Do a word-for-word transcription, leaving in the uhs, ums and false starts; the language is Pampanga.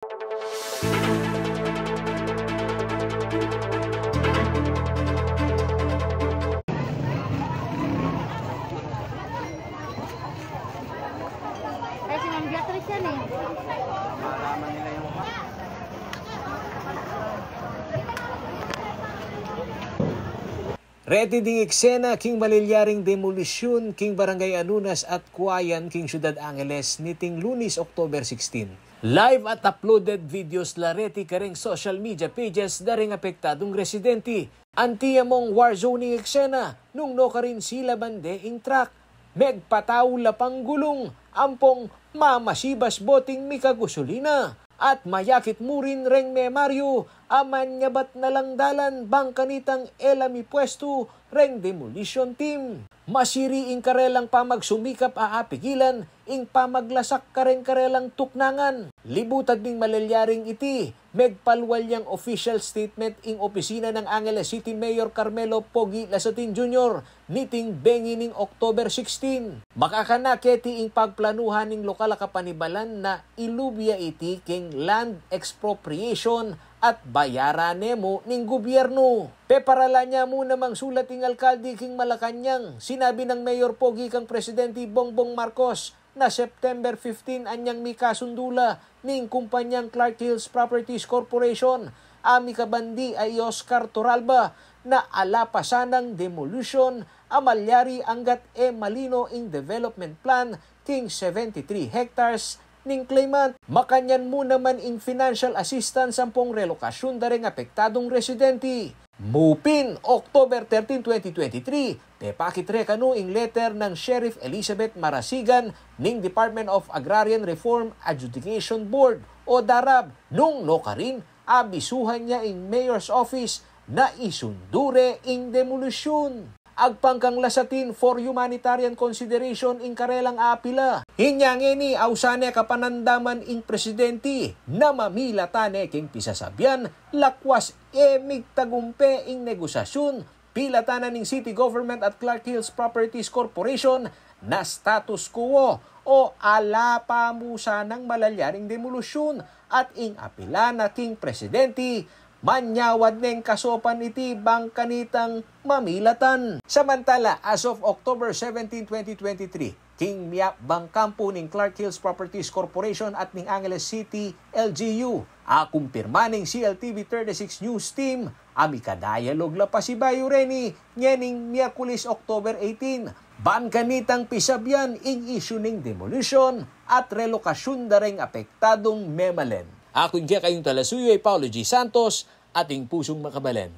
Ay, si Ma'am Beatrice yan eh. Reti ding eksena king malilyaring demolisyun king Barangay Anunas at Kuayan king Syudad Angeles niting Lunes, October sixteen. Live at uploaded videos la reti kareng social media pages da reng apektadung residente. Anti ya mung war zone ing eksena nung nukarin silaban de ing truck. Megpatau la panggulung ampong mamasibas boting mikagusulina. At mayakit mu rin reng memaryu a manyabat na lang dalan bang kanitang e la mipwestu reng demolition team. Masiri ing karelang pamagsumikap a apigilan ing pamaglasak kareng karelang tuknangan. Libutad ding malilyaring iti, megpalwal yang official statement ing opisina nang Angeles City Mayor Carmelo Pogi Lasatin Junior niting bengi ning October sixteen. Makakanaketi ing pagplanuhan ning lokal a kapanibalan na ilub ya iti king land expropriation at bayaran ne mu ning gubyernu. Peparalan ya mu namang sulat ing alkalde king Malacañang. Sinabi nang Mayor Pogi kang Presidente Bongbong Marcos na September fifteen anyang mikasundo la ning kumpanyang Clark Hills Properties Corporation a mikabandi a i Oscar Toralba na ala pa sanang demolition a malyari anggat e malino ing development plan king seventy-three hectares ning claimant. Makanyan mu naman ing financial assistance ampong relokasyun da reng apektadung residente. Mupin, October thirteen, twenty twenty-three, pepakit re kanu ing letter nang Sheriff Elizabeth Marasigan ning Department of Agrarian Reform Adjudication Board o DARAB nung nukarin abisuhan ya ing Mayor's Office na isundu re ing demolisyun. Agpang kang Lasatin for humanitarian consideration ing karelang apila. Inya ngeni, ausan ne kapanandaman ing presidente na mamilatan ne king pisasabian lakwas e migtagumpe ing negosasyun pilatan na ning city government at Clark Hills Properties Corporation na status quo o ala pa mu sanang malalyaring demolisyun at ing apila na king presidente manyawad neng kasopan iti bang kanitang mamilatan. Samantala, as of October seventeen, twenty twenty-three, king miyakbang kampu ning Clark Hills Properties Corporation at ning Angeles City L G U, akumpirma ning C L T V thirty-six News Team a mikadayalog la pasibayu reni ngening Miyerkules, October eighteen, ban kanitang pisabian ing isyu ning demolisyun at relokasyun da reng apektadung memalen. Aku ing kekayung talasuyu i Paulo G Santos, ating pusung makabalen.